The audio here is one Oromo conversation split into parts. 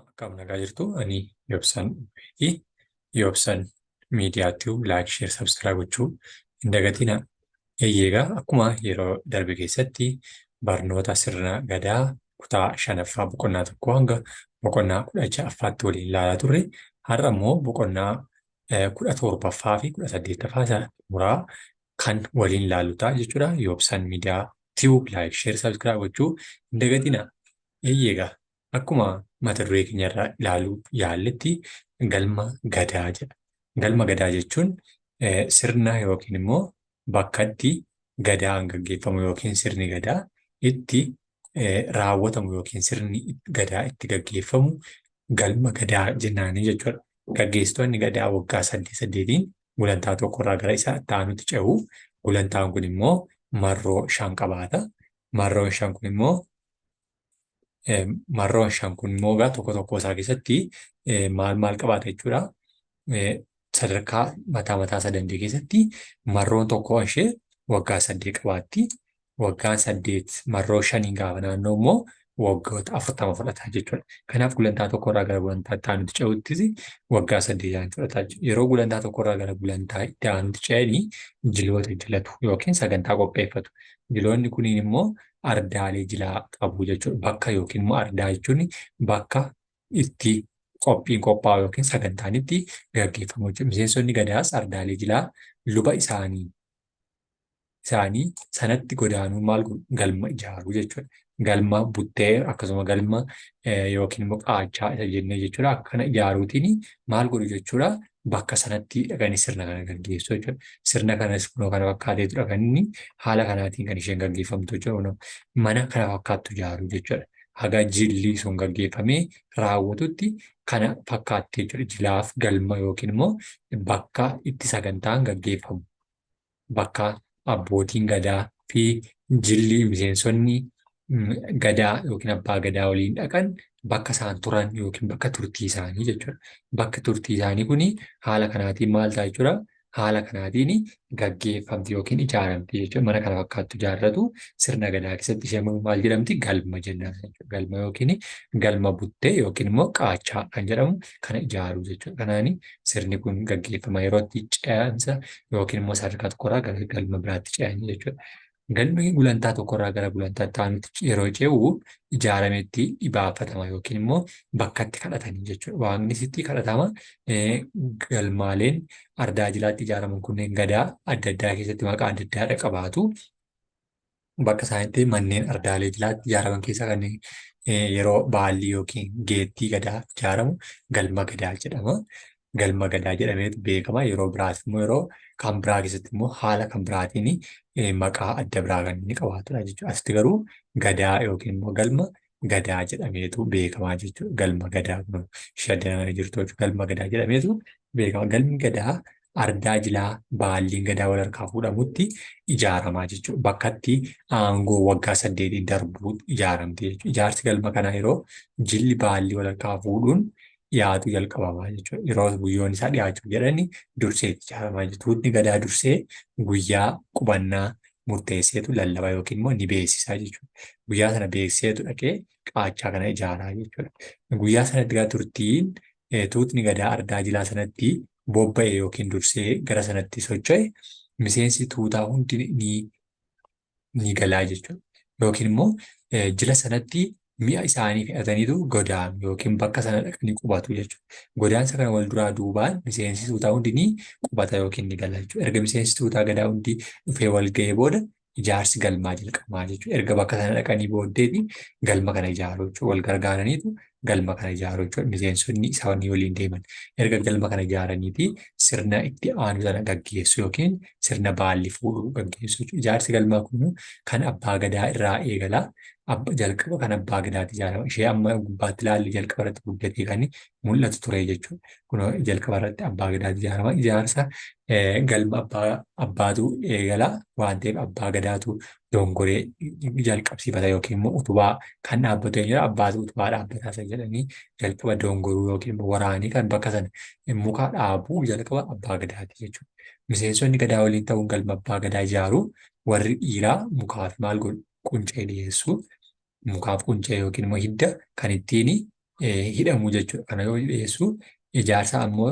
Akkam nagaa jirtu ani Yoobsan Dhubeeti. Yoobsan Miidiyaa Tube like, share, subscribe gochuu hin dagatinaa. Eeyyee akkuma yeroo darbe keessatti barnoota sirna gadaa kutaa shanaffaa boqonnaa 1 hanga boqonnaa 16ffaatti waliin ilaalaa turre. Har'a immoo boqonnaa 17ffaa fi 18ffaa isa xumuraa kan waliin ilaallu ta'a jechuudha. Yoobsan Miidiyaa Tube like, share, subscribe gochuu hin dagatinaa. Eeyyee egaa akkuma mata duree keenya irraa ilaaluu yaalletti galma gadaa jedha. Galma gadaa jechuun sirna yookiin immoo bakka itti gadaan gaggeeffamu yookiin sirni gadaa itti raawwatamu yookiin sirni gadaa itti gaggeeffamu galma gadaa jennaanii jechuudha. Gaggeessitoonni gadaa waggaa saddeet saddeetiin gulantaa tokkorraa gara isa itti aanutti ce'u. Gulantaan kun immoo marroo 5 qabaata. Marroon 5 kun immoo Marroon 5 kun immoo egaa tokko tokko isaa keessatti maal maal qabaata jechuudha. Sadarkaa mataa mataa isaa danda'e keessatti marroon tokko ishee waggaa 8 qabaatti. Waggaan 8 marroo 5n gaafa naannoo immoo waggoota 40 fudhata jechuudha. Kanaaf gulantaa tokkorraa gara gulantaa itti aanutti ce'uttis waggaa 8 fudhata jechuudha. Yeroo gulantaa tokkorraa gara gulantaa itti aanutti ce'anii jiloota jilatu yookiin sagantaa qopheeffatu. Jiloonni kuniin immoo ardaalee jilaa qabu jechuudha. Bakka yookiin immoo ardaa jechuun bakka itti qophiin qophaa'u yookiin sagantaan itti gaggeeffamu jechuudha. Miseensonni gadaas ardaalee jilaa luba isaanii isaanii sanatti godaanuun maal godhu? Galma ijaaru jechuudha. Galma buttee akkasuma galma yookiin immoo qaachaa isa jennee jechuudha. Akkana ijaaruutiin maal godhu jechuudha. Bakka sanatti dhaqanii sirna kana gaggeessu jechuudha. Sirna kanas kunoo kana fakkaateetudha kan inni haala kanaatiin kan isheen gaggeeffamtu jechuudha. Mana kana fakkaattu ijaaru jechuudha. Haga jilli sun gaggeeffamee raawwatutti kana fakkaatti jechuudha. Jilaaf galma yookiin immoo bakka itti sagantaan gaggeeffamu. Bakka abbootiin gadaa fi jilli miseensonni gadaa yookiin abbaa gadaa waliin dhaqan bakka isaan turan yookiin bakka turtii isaanii jechuudha. Bakki turtii isaanii kun haala kanaatiin maal ta'a jechuudha? Haala kanaatiin gaggeeffamti yookiin ijaaramti jechuudha. Mana kana fakkaattu ijaarratu sirna gadaa keessatti isheen maal jedhamti? Galma jennaan jechuudha. Galma yookiin galma buttee yookiin immoo qaachaa kan jedhamu kana ijaaru jechuudha. Kanaan sirni kun gaggeeffama yeroo itti ce'amsa yookiin immoo sadarkaa tokkorraa gara galma biraatti ce'an jechuudha. Galmi gulantaa tokkorraa gara gulantaa itti aanutti yeroo ce'u ijaarametti dhibaafatama yookiin immoo bakkatti kadhatanii jechuudha. Waaqni sitti kadhatama. Galmaaleen ardaa jilaatti ijaaraman kunneen gadaa adda addaa keessatti maqaa adda addaadha qabaatu. Bakka isaanitti manneen ardaalee jilaatti ijaaraman keessaa kanneen yeroo baallii yookiin geettii gadaa ijaaramu galma gadaa jedhama. Galma gadaa jedhameetu beekama. Yeroo biraas immoo yeroo kan biraa keessatti immoo haala kan biraatiin maqaa adda biraa kan inni qabaatudha jechuudha. Asitti garuu gadaa yookiin immoo galma gadaa jedhameetu beekamaa jechuudha. Galma gadaa kun ishee jirtu jechuudha. Galma gadaa jedhameetu beekama. Galmi gadaa ardaa jilaa baalliin gadaa wal harkaa fuudhamutti ijaaramaa jechuudha. Bakka itti aangoo waggaa 8 darbuu ijaaramte jechuudha. Ijaarsi galma kanaa yeroo jilli baallii wal harkaa fuudhuun dhiyaatu jalqabamaa jechuudha. Yeroo guyyoon isaa dhiyaachuuf jedhani dursee itti ijaaramaa jechuudha. Tuutni gadaa dursee guyyaa qubannaa murteesseetu lallaba yookiin immoo ni beeksisaa jechuudha. Guyyaa sana beeksiseetu dhaqee qaachaa kana ijaaraa jechuudha. Guyyaa sanatti egaa turtiin tuutni gadaa ardaa jilaa sanatti bobba'e yookiin dursee gara sanatti socho'e miseensi tuutaa hundi ni ni galaa jechuudha. Yookiin immoo jila sanatti mi'a isaanii fe'ataniitu godaanu yookiin bakka sana dhaqanii qubatu jechuudha. Godaansa kana wal duraa duubaan miseensi tuutaa hundi ni qubata yookiin ni gala jechuudha. Erga miseensi tuutaa gadaa hundi dhufee wal ga'ee booda ijaarsi galmaa jalqabamaa jechuudha. Erga bakka sana dhaqanii booddeeti galma kana ijaaru jechuudha. Wal gargaaraniitu galma kana ijaaru jechuudha. Miseensonni isaanii waliin deeman. Erga galma kana ijaaraniiti sirna itti aanu sana gaggeessu yookiin sirna baalli fuudhuu gaggeessu jechuudha. Ijaarsi galmaa kun kan abbaa gadaa irraa eegala. Jalqaba kan abbaa gadaati ijaarama. Ishee amma gubbaatti ilaalle jalqaba irratti guddatee kan mul'atu ture jechuudha. Kun jalqaba irratti abbaa gadaati ijaarama. Ijaarsa galma abbaatu eegala waan ta'eef abbaa gadaatu dongoree jalqabsiifata yookiin immoo utubaa kan dhaabbatu eenyudha abbaatu utubaa dhaabbataa isa jedhanii jalqaba dongoruu yookiin immoo waraanii kan bakka sana muka dhaabuu jalqaba abbaa gadaati jechuudha. Miseensonni gadaa waliin ta'uun galma abbaa gadaa ijaaru warri dhiiraa mukaaf maal godhu quncee dhiyeessu mukaaf quncee yookiin immoo hidda kan ittiin hidhamu jechuudha. Kana yoo dhiyeessu ijaarsa ammoo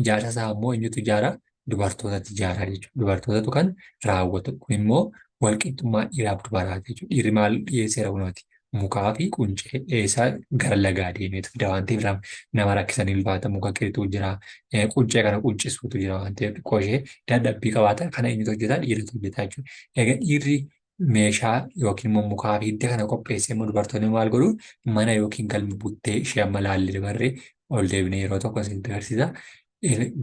ijaarsa isaa ammoo eenyutu ijaara? Dubartootatu ijaara jechuudha. Dubartootatu kan raawwatu. Kun immoo walqixxummaa dhiiraaf dubaraati jechuudha. Dhiirri maal dhiyeesseera kunooti? Mukaa fi quncee dhiyeessaa gara lagaa deemeetu fida waan ta'eef nama rakkisanii ulfaata muka qirixuu jira. Quncee kana quncisuutu jira waan ta'eef xiqqoo ishee dadhabbii qabaata. Kana eenyutu hojjeta? Dhiiratu hojjeta jechuudha. Egaa dhiirri meeshaa yookiin immoo mukaa fi hidda kana qopheessee immoo dubartoonni maal godhu? Mana yookiin galma buttee ishee amma laallee dabarree ol deebinee yeroo tokko isinitti agarsiisa.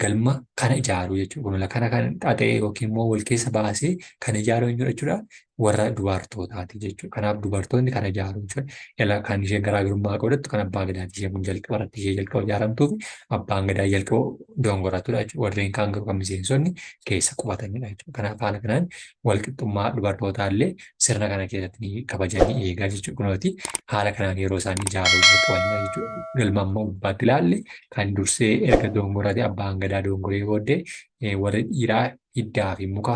Galma kana ijaaruu jechuudha. Kun kana kan xaxee yookiin immoo wal keessa baasee kan ijaaru eenyudha jechuudha? Warra dubartootaati jechuudha. Kanaaf dubartoonni kana ijaaru jechuudha. Yala kan isheen garaagarummaa godhattu kan abbaa gadaati. Isheen kun jalqaba irratti ishee jalqaba ijaaramtuu fi abbaan gadaa jalqaba dongoratudha jechuudha. Warreen kaan garuu kan miseensonni keessa qubatanidha jechuudha. Kanaaf haala kanaan walqixxummaa dubartootaa illee sirna kana keessatti ni kabajanii eegaa jechuudha. Kunooti haala kanaan yeroo isaan ijaaruu jalqabanidha jechuudha. Galma amma gubbaatti ilaalle kan dursee erga dongorate abbaan gadaa dongoree booddee warri dhiiraa hiddaa fi muka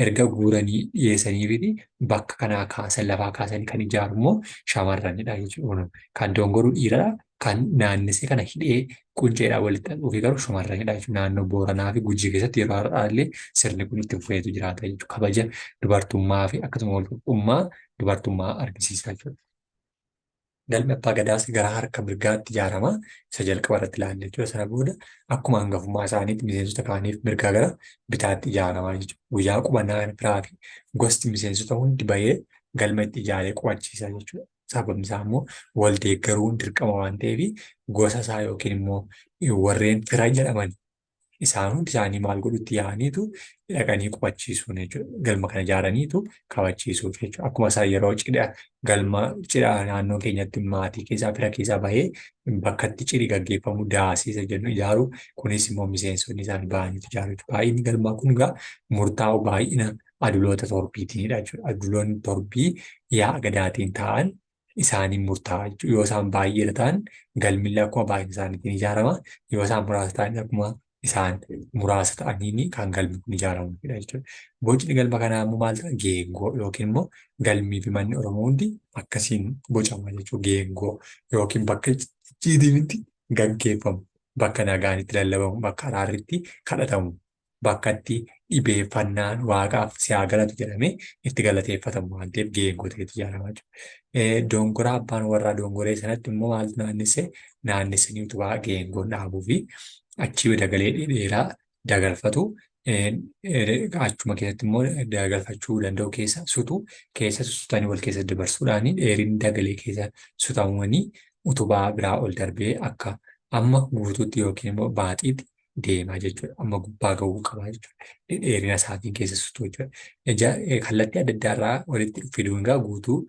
erga guuranii dhiyeessaniifiti bakka kanaa kaasan lafaa kaasanii kan ijaaru immoo shamarranidha jechuudha. Kan dongoru dhiiradha. Kan naannessee kana hidhee qunceedhaan walitti xaxuu fi garuu shamarranidha jechuudha. Naannoo Booranaa fi Gujii keessatti yeroo har'aa illee sirni kun itti fufeetu jiraata jechuudha. Kabaja dubartummaa fi akkasuma walqixxummaa dubartummaa argisiisa jechuudha. Galmi abbaa gadaas gara harka mirgaatti ijaarama. Isa jalqaba irratti ilaalle jechuudha. Sana booda akkuma hangafummaa isaaniitti miseensota kaaniif mirgaa gara bitaatti ijaarama jechuudha. Guyyaa qubannaa kan firaa fi gosti miseensota hundi bahee galma itti ijaaree qubachiisa jechuudha. Sababni isaa immoo wal deeggaruun dirqama waan ta'eef gosa isaa yookiin immoo warreen fira jedhaman isaan hundi isaanii maal godhutti yaa'aniitu dhaqanii qubachiisuun jechuudha. Galma kana ijaaraniitu kabachiisuuf jechuudha. Akkuma isaan yeroo cidha galma cidha naannoo keenyatti maatii keessaa fira keessaa bahee bakka itti cidhi gaggeeffamu daasiisa jennu ijaaru kunis immoo miseensonni isaanii bahaniitu ijaaru jechuudha. Baay'inni galmaa kun egaa murtaa'u baay'ina aduloota torbiitiinidha jechuudha. Aduloonni torbii yaa'a gadaatiin taa'an isaaniin murtaa'a jechuudha. Yoo isaan baay'eedha ta'an galmillee akkuma baay'ina isaaniitiin ijaarama. Yoo isaan muraasa ta'an akkuma isaan muraasa ta'aniin kan galmi kun ijaaramudha jechuudha. Bocni galma kanaa immoo maal ta'a? Geengoo yookiin immoo galmii fi manni Oromoo hundi akkasiin bocama jechuudha. Geengoo yookiin bakka icciitiin itti gaggeeffamu, bakka nagaan itti lallabamu, bakka araarri itti kadhatamu bakka itti dhibeeffannaan waaqaaf si haa galatu jedhamee itti galateeffatamu waan ta'eef geengoo ta'etu ijaaramaa jira. Dongoraa abbaan warraa dongoree sanatti immoo maaltu naannesse naannessanii utubaa geengoon dhaabuu fi achii dagalee dheeraa dagalfatu. Achuma keessatti immoo dagalfachuu danda'u keessa sutu keessa sutanii wal keessa dabarsuudhaan dheerinni dagalee keessa sutamanii utubaa biraa ol darbee akka amma guutuutti yookiin immoo baaxiitti deemaa jechuudha. Amma gubbaa ga'uu qaba jechuudha. Dheerina isaatiin keessa sutuu jechuudha. Ija kallattii adda addaa irraa walitti fiduun egaa guutuu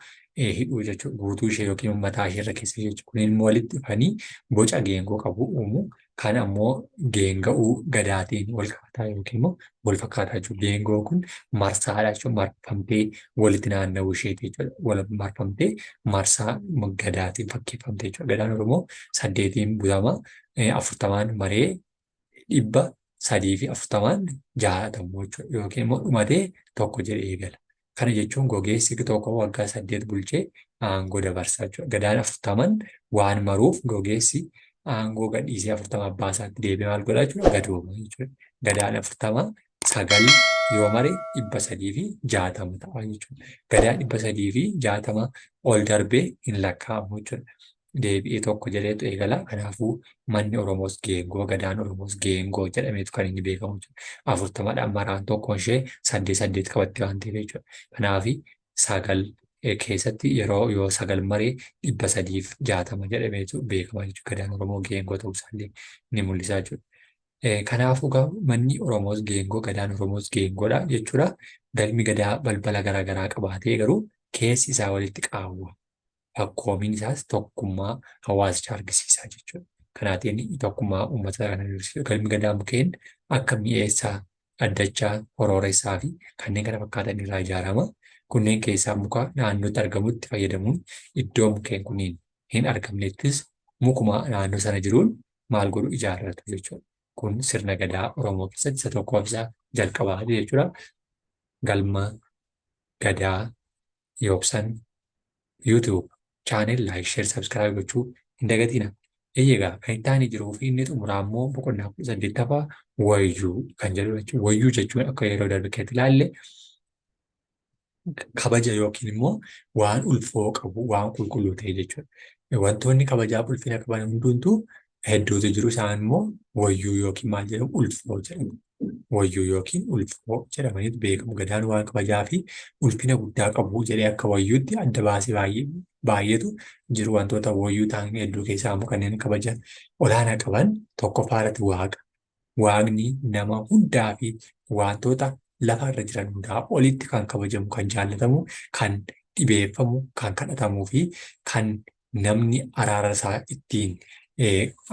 hidhuu jechuudha. Guutuu ishee yookiin mataa ishee irra keessa jechuudha. Kunneen immoo walitti dhufanii boca geengoo qabu uumu. Kan ammoo geenga'uu gadaatiin wal qabataa yookiin immoo wal fakkaataa jechuudha. Geengoon kun marsaadha jechuudha. Marfamtee walitti naanna'uu isheeti jechuudha. Wal marfamtee marsaa gadaatiin fakkeeffamte jechuudha. Gadaan Oromoo saddeetiin butama. 40n maree 340n jaatamu jechuudha. Yookiin immoo dhumatee tokko jedhee eegala. Kana jechuun gogeessi tokko waggaa 8 bulchee aangoo dabarsa jechuudha. Gadaan 40n waan maruuf gogeessi aangoo gadhiisee 40 abbaa isaatti deebi'ee maal godha jechuudha? Gadooma jechuudha. Gadaan 40 9 yoo mare 360 ta'a jechuudha. Gadaan 360 ol darbee hin lakkaa'amu jechuudha. Deebi'ee tokko jedheetu eegala. Kanaafuu manni Oromoos geengoo, gadaan Oromoos geengoo jedhameetu kan inni beekamu jechuudha. 40dhaan maraan tokkoon ishee saddeet saddeet qabatte waan ta'eef jechuudha. Kanaaf 9 keessatti yeroo yoo 9 maree 360 jedhameetu beekama jechuudha. Gadaan Oromoo geengoo ta'uu isaallee ni mul'isa jechuudha. Kanaafuu egaa manni Oromoos geengoo, gadaan Oromoos geengoodha jechuudha. Galmi gadaa balbala garaagaraa qabaatee garuu keessi isaa walitti qaawwa. Fakkoomiin isaas tokkummaa hawaasichaa argisiisa jechuudha. Kanaatiin tokkummaa uummata kan agarsiisu. Galmi gadaa mukeen akka mi'eessaa, dhaddachaa, horooressaa fi kanneen kana fakkaatan irraa ijaarama. Kunneen keessaa muka naannootti argamutti fayyadamuun iddoo mukeen kunniin hin argamnettis mukuma naannoo sana jiruun maal godhu ijaarratu jechuudha. Kun sirna gadaa Oromoo keessatti isa tokkoo fi isa jalqabaati jechuudha. Galma gadaa Yoobsan YouTube channel like share subscribe gochuu Hin dagatina. Egaa kan itti aanee jiruu fi inni xumuraa immoo boqonnaa 18ffaa wayyuu kan jedhudha jechuudha. Wayyuu jechuun akka yeroo darbe keessatti ilaalle kabaja yookiin immoo waan ulfoo qabu, waan qulqulluu ta'e jechuudha. Wantoonni kabajaaf ulfina qaban hundumtuu hedduutu jiru. Isaan immoo wayyuu yookiin maal jedhamu? Ulfoo jedhamu. Wayyuu yookiin ulfoo jedhamaniitu beekamu. Gadaan waan kabajaa fi ulfina guddaa qabu jedhee akka wayyuutti adda baasee baay'ee baay'eetu jiru. Wantoota wayyuu ta'an hedduu keessaa immoo kanneen kabaja olaanaa qaban tokkoffaa irratti Waaqa. Waaqni nama hundaa fi wantoota lafa irra jiran hundaa olitti kan kabajamu, kan jaallatamu, kan dhibeeffamu, kan kadhatamuu fi kan namni araara isaa ittiin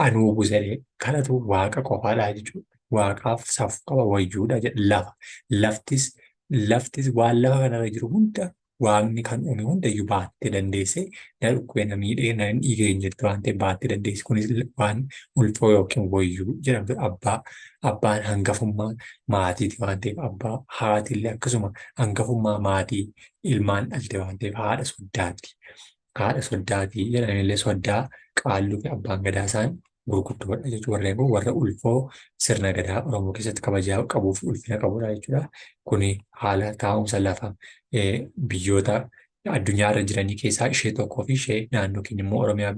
anuu busa jedhee kadhatu Waaqa qofaadha jechuudha. Waaqaaf safuu qaba, wayyuudha jedha lafa. Laftis waan lafa kanarra jiru hunda Waaqni kan uume hundayyuu baattee dandeesse, na dhukkube, na miidhee, na dhiigee hin jettu waan ta'eef baattee dandeesse. Kunis waan ulfoo yookiin wayyuu jedhamtu. Abbaa, abbaan hangafummaa maatiiti waan ta'eef abbaa, haatillee akkasuma hangafummaa maatii ilmaan dhalte waan ta'eef haadha soddaati. Haadha soddaati jedhanillee soddaa, qaalluu fi abbaan gadaa isaan gurguddoodha jechuudha. Warreen kun warra ulfoo sirna gadaa Oromoo keessatti kabajaa qabuu fi ulfina qabudha jechuudha. Kuni haala taa'umsa lafa biyyoota addunyaa irra jiranii keessaa ishee tokkoo fi ishee naannoo keenya immoo Oromiyaa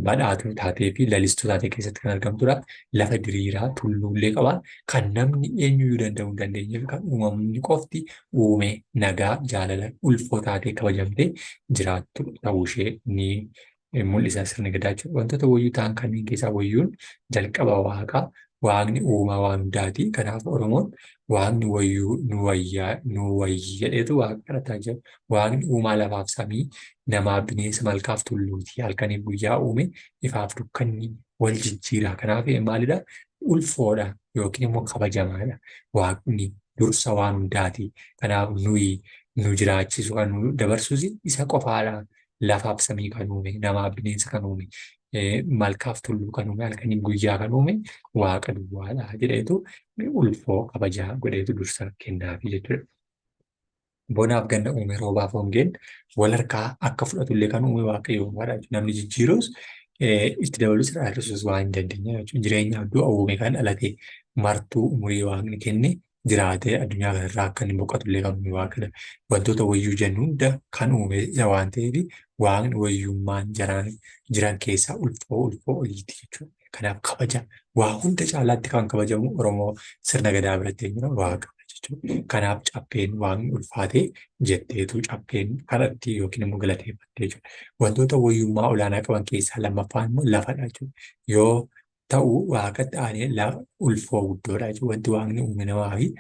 badhaatuu taatee fi lalistuu taatee keessatti kan argamtudha. Lafa diriiraa tulluullee qaba. Kan namni eenyuyyuu danda'uu hin dandeenye fi kan uumamni qofti uume nagaa jaalala ulfoo taatee kabajamtee jiraattu ta'uu ishee ni mul'isa sirni gadaa jechuudha. Wantoota wayyuu ta'an kanneen keessaa wayyuun jalqaba Waaqa. Waaqni uumaa waan hundaati. Kanaaf Oromoon Waaqni wayyuu nu wayyaa nu wayyi jedheetu Waaqa kadhataa jira. Waaqni uumaa lafaaf samii, namaaf bineensa, malkaaf tulluuti. Halkaniif guyyaa uume, ifaaf dukkanni wal jijjiira. Kanaaf maalidha? Ulfoodha yookiin immoo kabajamaadha. Waaqni dursa waan hundaati. Kanaaf nuyi nu jiraachisu kan nu dabarsus isa qofaadha. Lafaaf samii kan uume, namaaf bineensa kan uume, malkaaf tulluu kan uume, halkaniif guyyaa kan uume Waaqa duwwaadha jedheetu ulfoo kabajaa godheetu dursa kennaafi jechuudha. Bonaaf ganna uume, roobaaf hongeen wal harkaa akka fudhatullee kan uume Waaqayyo uumaadha jechuudha. Namni jijjiirus itti dabalus irraa hir'isus waan hin dandeenye jechuudha. Jireenyaaf du'a uume, kan dhalate martuu umurii Waaqni kenne jiraatee addunyaa kanarraa akka inni boqotullee kan uume Waaqadha. Wantoota wayyuu jennu hunda kan uume isa waan ta'eef Waaqni wayyummaan jaraan jiran keessaa ulfoo ulfoo oliiti jechuudha. Kanaaf kabaja waa hunda caalaatti kan kabajamu Oromoo sirna gadaa biratti eenyudha? Waaqa jechuudha. Kanaaf caffeen Waaqni ulfaatee jetteetu caffeen kadhatti yookiin immoo galateeffatte jechuudha. Wantoota wayyummaa olaanaa qaban keessaa lammaffaan immoo lafadha jechuudha. Yoo ta'u Waaqatti aanee ulfoo guddoodha jechuudha. Wanti Waaqni uume namaa fi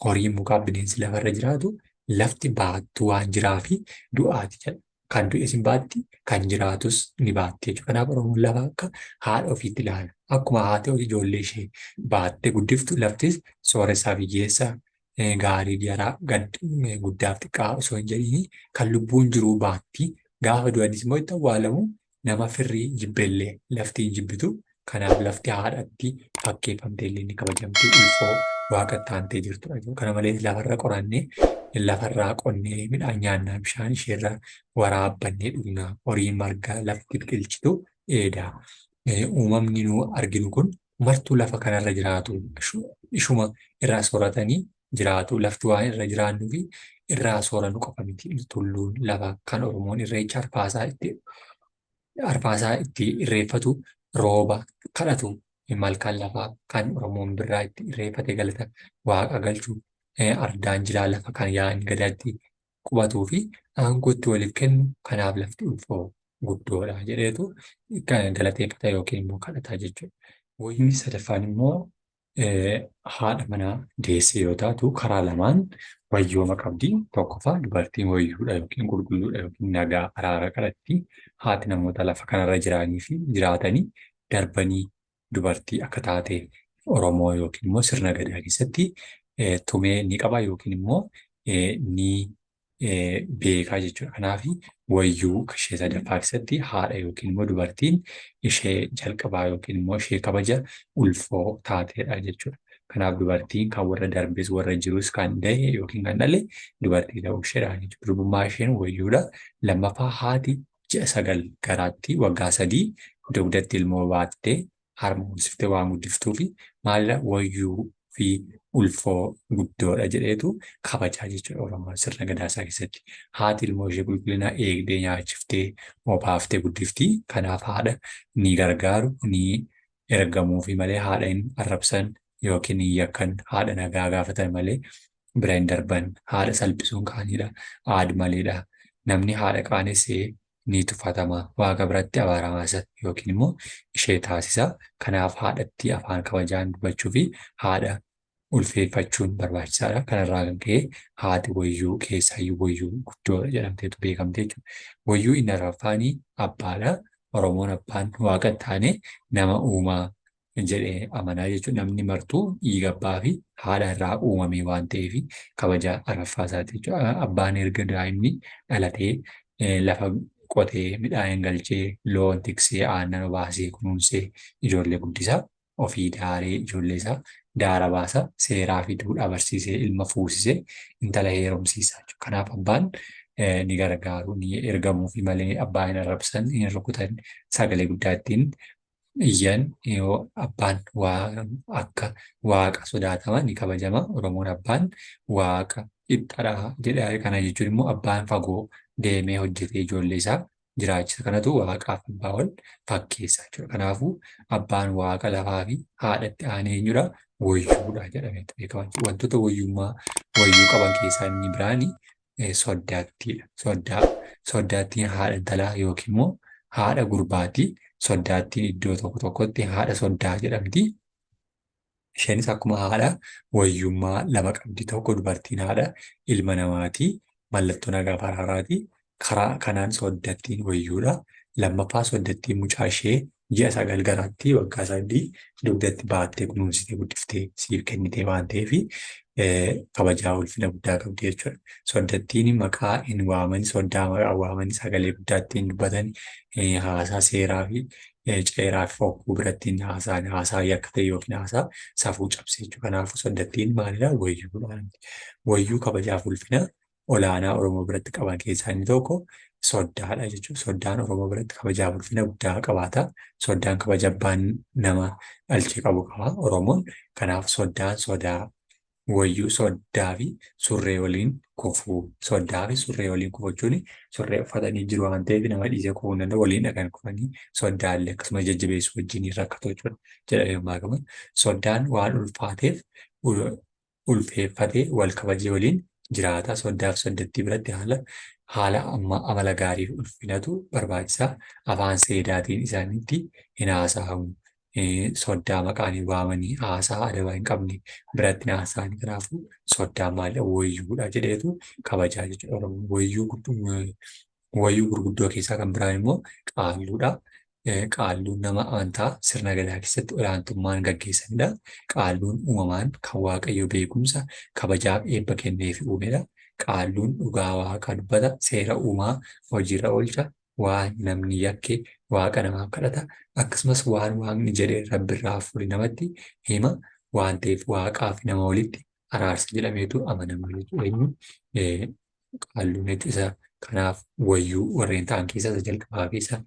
horii, mukaa, bineensi lafarra jiraatu lafti baattuu waan jiraa fi du'aati jedha. Kan du'es hin baatti, kan jiraatus ni baatti jechuudha. Kanaaf Oromoon lafa akka haadha ofiitti ilaala. Akkuma haati ofii ijoollee ishee baattee guddiftu laftis sooressaa fi hiyyeessa, gaarii jaraa guddaaf xiqqaa osoo hin jedhiin kan lubbuun jiruu baatti. Gaafa du'anis immoo itti awwaalamu, nama firrii jibbellee lafti hin jibbitu. Kanaaf lafti haadhatti fakkeeffamtee illee ni kabajamti, ulfoo Waaqatti aantee jirtudha. Kana malees lafarra qorannee, lafarraa qonnee midhaan nyaannaa, bishaan isheerra waraabbannee dhugnaa, horiin marga lafti biqilchitu dheedaa. Uumamni nu arginu kun martuu lafa kanarra jiraatu, ishuma irraa sooratanii jiraatu. Lafti waan irra jiraannuu fi irraa soorannu qofa miti. Tulluun lafa kan Oromoon irreecha arfaasaa itti irreeffatu, rooba kadhatu, malkaan lafaa kan Oromoon birraa itti irreeffate galata Waaqa galchu, ardaan jilaa lafa kan yaa'in gadaatti qubatuu fi aangootti waliif kennu. Kanaaf lafti ulfoo guddoodha jedheetu galateeffata yookiin immoo kadhata jechuudha. Wayyuun sadaffaan immoo haadha manaa deesse yoo taatu karaa lamaan wayyooma qabdi. Tokkoffaa, dubartiin wayyuudha yookiin qulqulluudha yookiin nagaa araara kadhatti. Haati namoota lafa kanarra jiraanii fi jiraatanii darbanii dubartii akka taate Oromoo yookiin immoo sirna gadaa keessatti tumee ni qaba yookiin immoo ni beekaa jechuudha. Kanaaf wayyuu ishee sadaffaa keessatti haadha yookiin immoo dubartiin ishee jalqabaa yookiin immoo ishee kabaja ulfoo taateedha jechuudha. Kanaaf dubartiin kan warra darbes warra jirus kan dahe yookiin kan dhale dubartii ta'uu isheedha jechuudha. Durbummaa isheen wayyuudha. Lammaffaa, haati ji'a 9 garaatti waggaa 3 dugdatti ilmoo baattee harma hoosiftee waan guddiftuufi maalidha wayyuu fi ulfoo guddoodha jedheetu kabajaa jechuudha Oromoon sirna gadaa isaa keessatti. Haati ilmoo ishee qulqullina eegdee nyaachiftee obaaftee guddifti. Kanaaf haadha ni gargaaru, ni ergamuufi malee haadha hin arrabsan yookiin hin yakkan, haadha nagaa gaafatan malee bira hin darban. Haadha salphisuun qaaniidha, aad maleedha. Namni haadha qaanesse ni tuffatama, Waaqa biratti abaaramaa isa yookiin immoo ishee taasisa. Kanaaf haadhatti afaan kabajaan dubbachuu fi haadha ulfeeffachuun barbaachisaadha. Kanarraa kan ka'e haati wayyuu keessaayyuu wayyuu guddoodha jedhamteetu beekamte jechuudha. Wayyuu inni arfaffaanii abbaadha. Oromoon abbaan waaqa hin taane nama uumaa jedhee amanaa jechuudha. Namni martuu dhiiga abbaa fi haadha irraa uumame waan ta'eef kabaja arfaffaa isaati jechuudha. Abbaan erga daa'imni dhalatee lafa qotee midhaan galchee loon tiksee aannan obaasee kunuunsee ijoollee guddisa. Ofii daaree ijoollee isaa daara baasa seeraa fi duudhaa barsiisee ilma fuusisee intala heerumsiisa jechuudha. Kanaaf abbaan ni gargaaru ni ergamuufi malee abbaa hin arrabsan hin rukutan sagalee guddaa ittiin iyyan yoo abbaan waa akka waaqa sodaatama ni kabajama. Oromoon abbaan waaqa qixxadha jedha. Kana jechuun immoo abbaan fagoo deemee hojjetee ijoollee isaa jiraachisa. Kanatu waaqaaf abbaa wal fakkeessa jechuudha. Kanaafuu abbaan waaqa lafaa fi haadhatti aanee eenyudha? Wayyuudha jedhamee beekama. Wantoota wayyummaa wayyuu qaban keessaa inni biraani soddaattiidha. Soddaa. Soddaattiin haadha intalaa yookiin immoo haadha gurbaati. Soddaattiin iddoo tokko tokkotti haadha soddaa jedhamti. Isheenis akkuma haadha wayyummaa lama qabdi. Tokko dubartiin haadha ilma namaati. Mallattoo nagaa fi araaraati. Karaa kanaan soddattiin wayyuudha. Lammaffaa soddattiin mucaa ishee ji'a 9 garaatti waggaa 3 dugdatti baattee kunuunsitee guddiftee siif kennitee waan ta'eef kabajaa ulfina guddaa qabdi jechuudha. Soddattiin maqaa hin waamani, soddaa maqaa waamani, sagalee guddaa ittiin dubbatan, haasaa seeraa fi ceeraa fi fokkuu biratti hin haasa'an, haasaa yakka ta'e yookiin haasaa safuu cabse jechuudha. Kanaafuu soddattiin maalidha? Wayyuudha. Wayyuu kabajaaf ulfina olaanaa Oromoo biratti qaban keessaa inni tokko soddaadha jechuudha. Soddaan Oromoo biratti kabajaaf ulfina guddaa qabaata. Soddaan kabaja abbaan nama dhalche qabu qaba Oromoon. Kanaaf soddaan sodaa wayyuu soddaa fi surree waliin kufuu. Soddaa fi surree waliin kufu jechuun surree uffatanii jiru waan ta'eef nama dhiisee kufuu hin danda'u. Waliin dhaqan kufanii soddaallee akkasuma jajjabeessuu wajjin rakkatu jechuudha jedhamee mammaakama. Soddaan waan ulfaateef ulfeeffatee wal kabajee waliin jiraata. Soddaaf soddattii biratti haala haala amma amala gaarii fi ulfinatu barbaachisa. Afaan seedaatiin isaanitti hin haasa'amu. Soddaa maqaan hin waamanii haasaa adaba hin qabne biratti hin haasa'ani. Kanaafuu soddaan maalidha wayyuudha jedheetu kabajaa jechuudha. Oromoon wayyuu wayyuu gurguddoo keessaa kan biraan immoo qaalluudha. Qaalluun nama amantaa sirna gadaa keessatti olaantummaan gaggeessanidha. Qaalluun uumamaan kan Waaqayyo beekumsa, kabajaaf eebba kenneefi uumedha. Qaalluun dhugaa Waaqaa dubbata, seera uumaa hojiirra oolcha, waan namni yakke Waaqa namaaf kadhata, akkasumas waan Waaqni jedhe Rabbirraa hafuuri namatti hima waan ta'eef Waaqaa fi nama walitti araarsa jedhameetu amanama jechuudha. Eenyu qaalluun isa kanaaf wayyuu warreen ta'an keessaa isa jalqabaa fi isa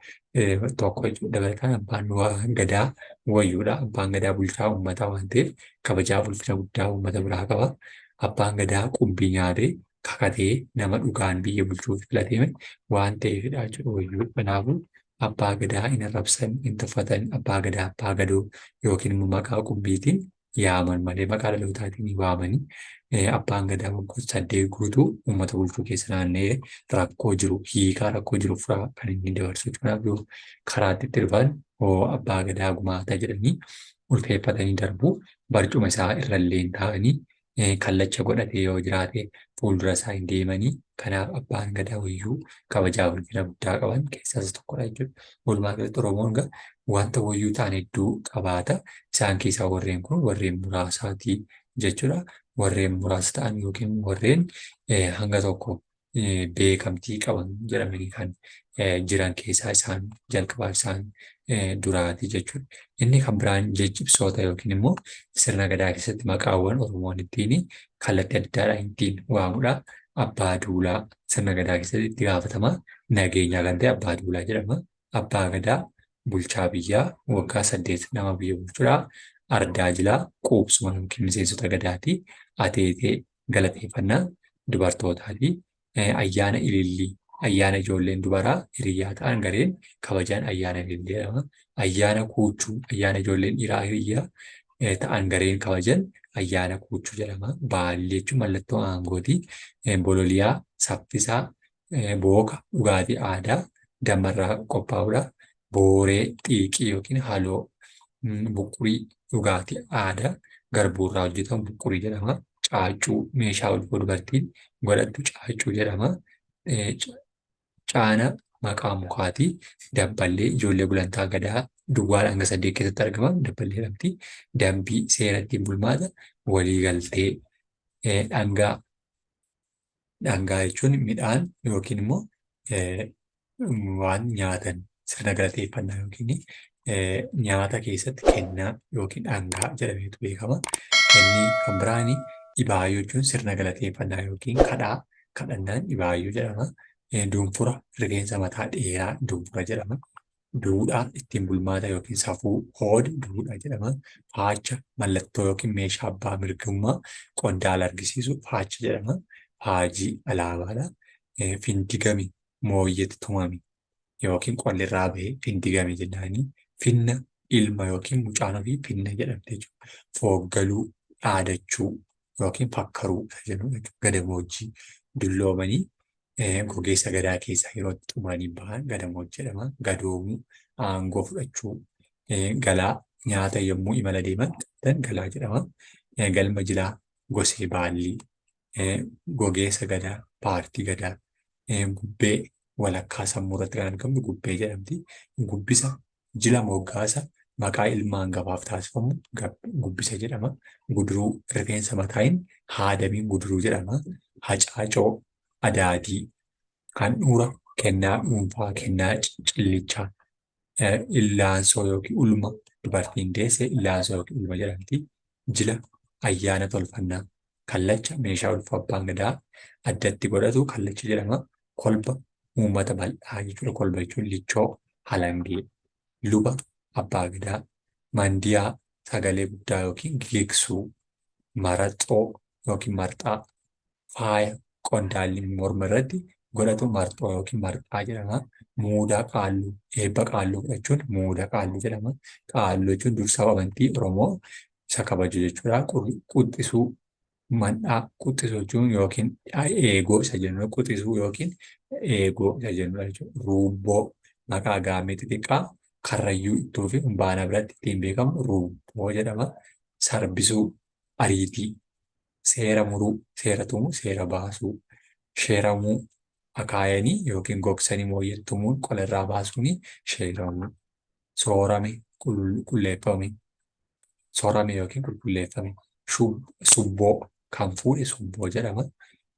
tokko jechuudha. Dabalataan abbaan gadaa wayyuudha. Abbaan gadaa bulchaa uummataa waan ta'eef kabajaa fi ulfina guddaa uummata biraa qaba. Abbaan gadaa qumbii nyaatee kakatee nama dhugaan biyya bulchuuf filatee waan ta'eefidha jechuudha wayyuu. Kanaafuu abbaa gadaa hin arrabsan, hin tuffatan, abbaa gadaa abbaa gadoo yookiin immoo maqaa qumbiitiin yaaman malee maqaa dhalootaatiin hin waamani. Abbaan gadaa waggoota 8 guutuu uummata bulchuu keessa naanna'ee rakkoo jiru hiikaa rakkoo jiru furaa kan inni dabarsu. Kanaaf yoo karaatti itti dhufan hoo abbaa gadaa gumaata jedhanii ulfeeffatanii darbu. Barcuma isaa irrallee hin taa'anii kallacha godhatee yoo jiraate fuuldura isaa hin deemanii. Kanaaf abbaan gadaa wayyuu kabajaa ulfina guddaa qaban keessaa isa tokkodha jechuudha. Walumaa galatti Oromoon egaa wanta wayyuu ta'an hedduu qabaata. Isaan keessaa warreen kun warreen muraasaati jechuudha. Warreen muraasa ta'an yookiin warreen hanga tokko beekamtii qaban jedhamanii kan jiran keessaa isaan jalqabaa isaan duraati jechuudha. Inni kan biraan jechibsoota yookiin immoo sirna gadaa keessatti maqaawwan Oromoon ittiin kallattii adda addaadhaan ittiin waamudha. Abbaa Duulaa sirna gadaa keessatti itti gaafatamaa Nageenyaa kan ta'e Abbaa Duulaa jedhama. Abbaa Gadaa bulchaa biyyaa waggaa 8 nama biyya bulchudha. Ardaa jilaa quubsuma yookiin miseensota gadaati. Ateetee galateeffannaa dubartootaati. Ayyaana ilillii ayyaana ijoolleen dubaraa hiriyyaa ta'an gareen kabajan ayyaana ilillii jedhama. Ayyaana kuuchuu ayyaana ijoolleen dhiiraa hiriyyaa ta'an gareen kabajan ayyaana kuuchuu jedhama. Baallii jechuun mallattoo aangooti. Bololiyaa saffisaa booka dhugaatii aadaa dammarraa qophaa'udha. Booree xiiqii yookiin haloo buqqurii dhugaatii aadaa garbuurraa hojjetamu buqqurii jedhama. Caaccuu meeshaa ulfoo dubartiin godhattu caaccuu jedhama. Caana maqaa mukaati. Dabballee ijoollee gulantaa gadaa duwwaadha hanga 8 keessatti argaman dabballee jedhamti. Dambii seera ittiin bulmaata waliigaltee dhangaa. Dhangaa jechuun midhaan yookiin immoo waan nyaatan sirna galateeffannaa yookiin nyaata keessatti kennaa yookiin dhangaa jedhameetu beekama. Inni kan biraan dhibaayyuu jechuun sirna galateeffannaa yookiin kadhaa kadhannaan dhibaayyuu jedhama. Dunfura rifeensa mataa dheeraa dunfura jedhama. Duudhaa ittiin bulmaata yookiin safuu hooda duudhaa jedhama. Faacha mallattoo yookiin meeshaa abbaa mirgummaa qondaala argisiisu faacha jedhama. Faajii alaabaadha. Findigami mooyyeetti tumame yookiin qollirraa bahee findigame jennaani. Finna ilma yookiin mucaan ofii finna jedhamte jechuudha. Fooggaluu, dhaadachuu yookiin fakkaruu isa jennu jechuudha. Gadamoojjii dulloomanii gogeessa gadaa keessaa yeroo itti xumuranii bahan gadamoojjii jedhama. Gadoomuu, aangoo fudhachuu, galaa nyaata yommuu imala deeman qabatan galaa jedhama. Galma jilaa gosee baallii, gogeessa gadaa, paartii gadaa, gubbee walakkaa sammuu irratti kan argamtu gubbee jedhamti. Gubbisa jila moggaasa maqaa ilma hangafaaf taasifamu gubbisa jedhama. Guduruu rifeensa mataa hin haadamiin guduruu jedhama. Hacaacoo adaadii handhuura kennaa dhuunfaa kennaa cillichaa illaansoo yookiin ulma dubartiin deesse illaansoo yookiin ulma jedhamti. Jila ayyaana tolfannaa kallacha meeshaa ulfa abbaan gadaa addatti godhatu kallacha jedhama. Kolba uummata bal'aa jechuudha. Kolba jechuun lichoo halangee luba abbaa gadaa mandiyaa sagalee guddaa yookiin gigigsuu maraxoo yookiin marxaa faaya qondaalli morma irratti godhatu marxoo yookiin marxaa jedhama. Muudaa qaalluu eebba qaalluu fudhachuun muuda qaalluu jedhama. Qaalluu jechuun dursa amantii Oromoo isa kabaju jechuudha. Quxisuu mandhaa quxisuu jechuun yookiin eegoo isa jennudha. Quxisuu yookiin eegoo isa jennudha jechuudha. Ruubboo maqaa gaammee xixiqqaa karrayyuu ittuu fi humbaanaa biratti ittiin beekamu ruubboo jedhama. Sarbisuu ariitii seera muruu, seera tumuu, seera baasuu, sheeramuu, akaayanii yookiin gogsanii mooyyee tumuun qola irraa baasuun sheeramuu, soorame, qulqulleeffame, soorame yookiin qulqulleeffame, subboo kan fuudhe subboo jedhama,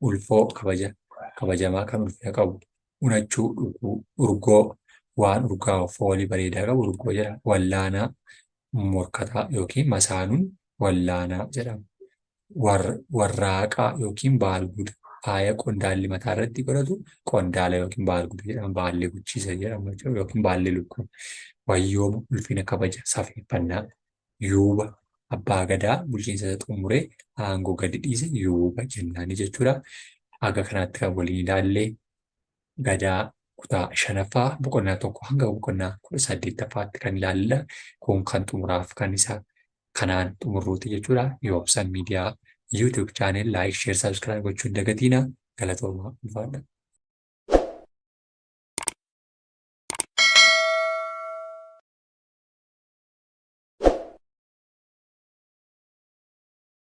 ulfoo kabaja kabajamaa kan ulfina qabu, unachuu, dhuguu, urgoo waan urgaa'u foolii bareedaa qabu urgoo jedhama, wallaanaa morkataa yookiin masaanuun wallaanaa jedhama. Warraaqaa yookiin baalguda faaya qondaalli mataa irratti godhatu qondaala yookiin baalguda jedhama. Baallee guchiisa jedhama jechuudha yookiin baallee lukkuu. Wayyooma ulfina kabaja safeeffannaa. Yuuba abbaa gadaa bulchiinsa isa xumuree aangoo gadi dhiise yuuba jennaani jechuudha. Haga kanaatti kan waliin ilaalle Gadaa kutaa 5ffaa boqonnaa 1 hanga boqonnaa 18ffaatti kan ilaalledha. Kun kan xumuraaf kan isa kanaan xumurruuti jechuudha. Yoobsan Miidiyaa YouTube channel like, share, subscribe gochuu hin dagatiina. Galatoomaa ulfaadha.